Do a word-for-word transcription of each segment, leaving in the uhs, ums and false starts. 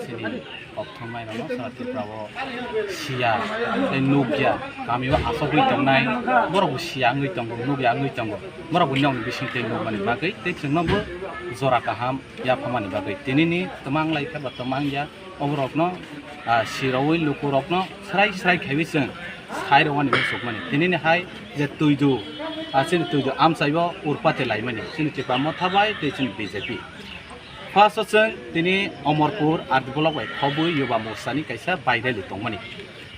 Chini kokthumnairokno sara Tripura o siya tei nukya, kami o asogwi tongnai, borok bo siya wngwi tongo, nukya wngwi tongo, borok bo nokni bising tei nukmani bagwi tei chwngno bo jora kaham yapharmani bagwi. Tinini twmang lai khe ba twmang ya, oborokno, ah, sirogwi lukurokno srai srai khaiwi chwng sai rwmani muchukmani. Tinini hai je twidu, ah, chini twidu amchaibo urpate laimani, chini Tipra Motha bai tei chini B J P. First o chwng tini Omorpur R D block bai khobwi Yuba Morcha ni kaisa bike rally tongmani.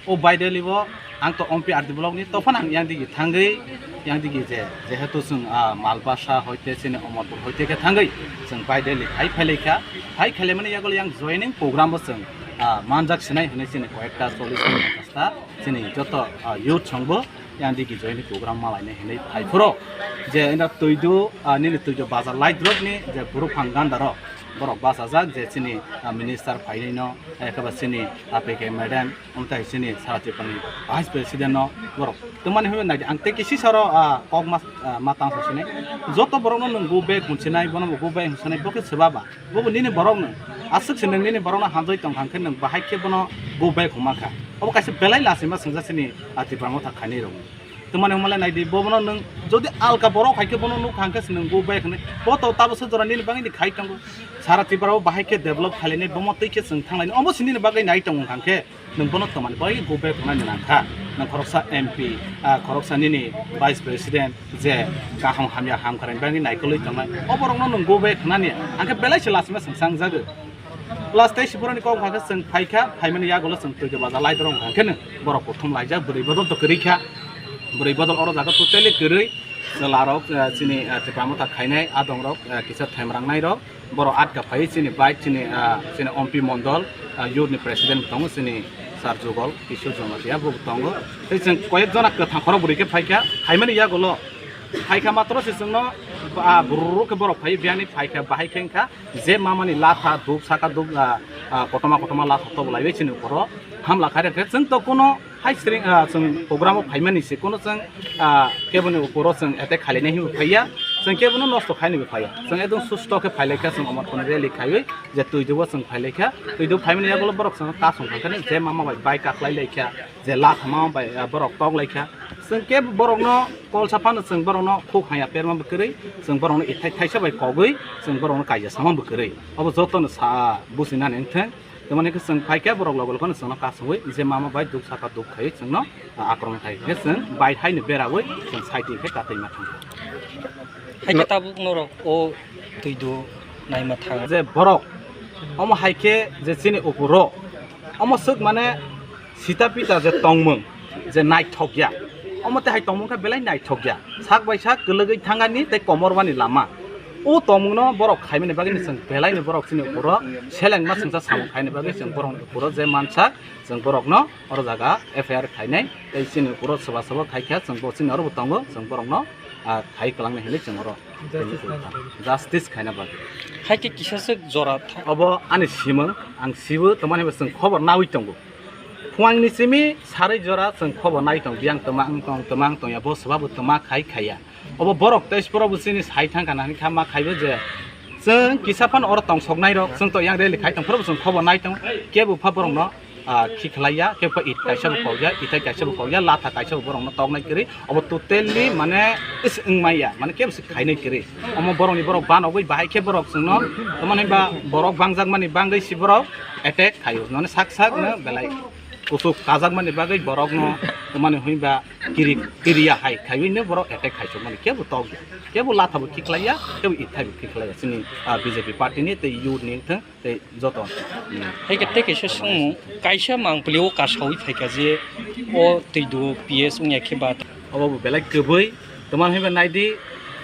O bike rally o ang to M P R D block ni, tophano ang yang digi thangwi, yang digi je, jehetu chwng, ah, Malbasa hoite chini Omorpur hoite khe thangwi chwng bike rally khai phailai kha. Khai khailaimani yagulo yang joining program o chwng, ah, manjak sinai hwnwi chini koyekta chollish ta chini joto, ah, youth songbo yang digi joining program malainai hinwi phai phuru je enda twidu, ah, nini twidu bazar light rok ni je bwrwk phang ganda rok borok bachajak je chini, ah, minister phainai no, eh, khe ba chini, ah, P K madam, omo tai chini sara Tripura ni vice president no borok tongmani hinwi nai ang tei kisi saro, ah, kok ma, ah, ma tang sini joto borok no nwng go back hwnsinai, bono bo go back hwnsinai, bo khe swba ba. Bobo nini borokno, aswk se nwng nini borokno hamjagwi tong kha, hwnkhe nwng bahai khe bono go back hwnma kha. Obo kaisa belai lachima swngjak chini, ah, Tipra Motha khainai rok. Twmani hwnmalai nai di, bobono nwng jodi alka borok hai khe bono nuk kha, hwnkhe se nwng go back hwnwi. Bo to tabukhe jora nini bagwi ni khai tongo. Sara Tripura o bahai khe develop khailani, bomo twi khe chwng thanglaini. Omo se nini bagwi nai tongo hwnkhe. Nwng bono twmani bagwi go back wngnani nang kha. Nwng khoroksa M P, ah, khoroksa nini vice president je kaham hamya ham kharani bagwi naikolwi tongnai. O borokno nwng go back wngnani, ang khe belai se lachima swngsa wngjago. Last tei siphurani kok hwnkha khe chwng phai kha, phaimani yagulo chwng twi khe baja lai dorong hwnkha khe nwng borok kuthum laijak, bwrwi bodol to kwrwi kha. Bwrwi bodol oro jaga totally kwrwi. Chwla rok, ah, chini, ah, Tipra Motha khainai adong rok, ah, kisa themrang nai rok. Borok atka phai chini bike chini, ah, chini M P Mondol, ah, youth ni president tongo chini Sir Jugol Kishore Jamatia bo tongo. Tei chwng koyek jona kwthang khorok bwrwi khe phaikha, phaimani yagulo phaikha matro se chwngno, ah, bwrwk khe borok phai biyani phaikha bahai khe wngkha je mamani latha duk saka duk, ah, ah, kotorma kotorma latha tobo laiwi chini ukoro hamla khairokhe chwng to kuno Hai sring, ah, chwng program o phaimani se, kuno chwng, ah, keboni ukoro chwng attack khailai nai hinwi phaiya, chwng kebono nosto khainwi phaiya. Chwng ekdom susto khe phailaikha, chwng omo thani rally khaiwi je twidubo chwng phailaikha. Twidu phaimani yagulo borok chwng kasong khankhe je mama bai bike kaklai laikha, je latha mama bai, ah, borok tok laikha. Chwng kebo borokno kolsa phano chwng borokno khuk haya perma bo kwrwi, chwng borokno ithai thaisa bai kogwi chwng borokno kaija sama bo kwrwi. Obo jotono sa businani wngthang. Tamo hwnwi khe chwng phai khe borok logo logo no chwngno kasongwi je mama bai duk saka duk khaiwi chwngno akromon khai khe chwng bai haino beraui chwng side khe katwi ma thangkha. Hai khe tabuk norok o twidu naima thang. Je borok omo hai khe je chini upuro omo swk mane sita pita je tongmung je naithok ya, omo tei hai tongmung khe belai naithok ya, sak bai sak kwlwgwi thangani tei komor bani lama. O tongmungno borok khaimani bagwi chwng belaino borok chini ukuro selengma swngsa samung khaini bagwi chwng borokni ukuro je mansa chwng borokno oro jaga F I R khainai tei chini ukuro soba soba khaikha chwng bo chini oro bo tongo chwng borokno, ah, khai kwlangnai hinwi chwng oro justice khaina bagwi. Hai khe kisa swk jora tha- Obo ani simung, ang sibo tongmani bo chwng khobor naui tongo. Phuangni simi sarwi jora chwng khobor nai tong, biyang twma wng tong, twma wng tong ya, bo swba bo twma khai khaiya. Obo borok tei borok bo chini sai thang kana hini kha ma khaibo je chwng kisa phano oro tong sok nai rok, chwng to yang rally khai tong phuru bo chwng khobor nai tong, kebo pha borok no, ah, khi khlai ya, kebo it kaisa bo kok ya, itai kaisa bo kok ya, latha kaisa bo borok no tok nai kwrwi. Obo totally mane is wng mai ya, mane kebo se khainai kwrwi. Omo borokni borok banogwi bahai khe borok chwngno, tamani ba borok bangjak mani bangwi si borok attack khaio, mane sak sak no belai kuchuk kajak mani bagwi borok no, tamani hwnba kiri, kiriya hai khaiwi no borok attack khaisok mani kebo tok ya, kebo latha bo khiklai ya, kebo ithai bo khiklai ya, chini, ah, B J P party ni tei youth ni wngthang. Tei joto. Hai khe tei kaisa swngmung, kaisa mangpili o kasaui phaikha je o twidu P S wngya khe ba. Obo bo belai kwbwi, twma hwnba naidi,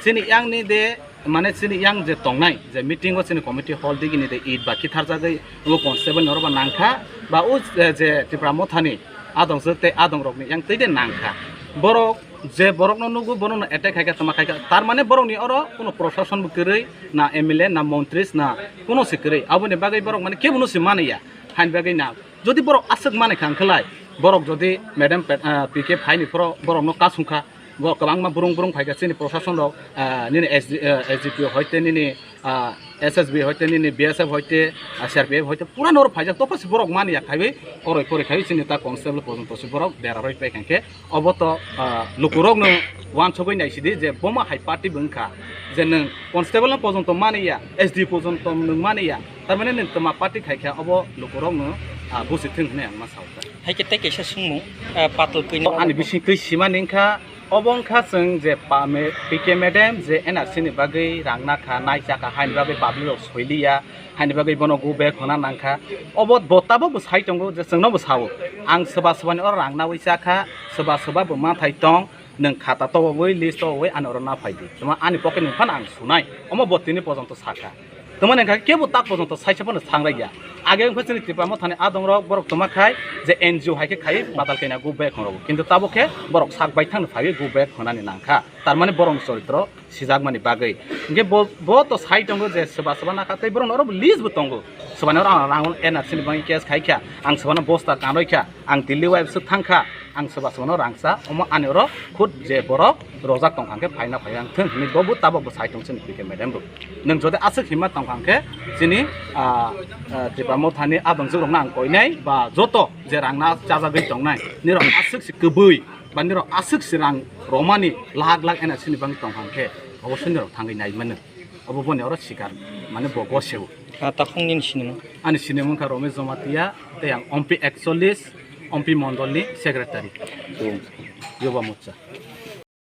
chini yang ni de, mane chini yang je tongnai, je meeting o chini committee hall digi ni de it ba khitharjagwi, obo constable ni oro ba nangkha, ba o je, je Tipra Motha ni adong swk tei adong rok ni yang twi de nangkha. Borok je borokno nugo, bonono attack khaikha, tama khaikha, tar mane borokni oro kuno prosason bo kwrwi, na M L A, na montris, na kuno se kwrwi. Aboni bagwi borok mane kebono se mani ya, haini bagwi na. Jodi borok aswk mani kha hwnkhe lai, borok jodi madam Pet-, ah, P K phaini phoro borokno kasung kha, borok kwbangma brung brung phaikha chini prosason rok, ah, nini S D, ah, S D P O hoite nini, ah, S S B hoite nini B S F hoite, ah, C R P F hoite pura noro phaijak, topha se borok mani ya khaiwi, oroi poroi khaiwi chini ta constable porjonto se borok dera roi pai khankhe, obo to, ah, lukurokno wansugwi naisidi je boma hai party bo wngkha, je nwng constable no porjonto mani ya, S D porjonto nwng mani ya, tar mane nwng tma party khaikha obo lukurokno, ah, busi thwng hwnwi ang ma sao. Hai khe tei kaisa swngmung, ah, patal kwina. Ani bising twi simani wngkha, obo wngkha chwng je pa me-, P K madam je N R C ni bagwi rang nakha, nai chakha, haini bagwi public rok soiliya, haini bagwi bono go back hona nangkha. Obo bo tabok bo sai tongo je chwngno bo sao. Ang swba swbani oro rang nawi chakha, swba swba bo mathai tong, nwng khata tobogwi, list tobogwi ani oro naphai di. Tuma ani pocket ni phano ang sunai. Omo bo tini porjonto sakha. Tuma nangkha kebo tak porjonto saisa phano sangraiya. Age wngkha chini Tipra Mothani adongrok borok tuma khai je N G O hai khe khai badal kaina go back honrogo. Kintu tabok khe borok sak bai thangno phaiwi go back honani nangkha. Tar mane borokni choritro sijakmani bagwi. Hinkhe bo, bo to sai tongo je swba swba nakha tei borokno oro list bo tongo. Swbani oro ang rang N R C ni bagwi case khai kha, ang swbano bosta kanroi kha, ang Delhi wai swk thang kha, ang swba swbano rangsa, omo ani oro khud je borok rojak tong kha khe phaina phai ang thung hinwi bo bo tabok bo sai tong chini P K madam bo. Nwng jodi aswk himma tong kha khe chini, ah, ah, Tipra Mothani adongjwk rokno ang koinai ba joto je rangna chajagwi tongnai nirok aswk se kwbwi ba nirok aswk se rang romani lakh lakh N R C ni bagwi tong kha khe obo se nirok thangwi nai mano. Obo boni oro sikar, mane bo goseo. Ah, takhuk nini sinimung? Ani sinimung wngkha Romesh Jamatia, tei ang Ompi ekchollish, Ompi Mondolni secretary. Yuba Morcha.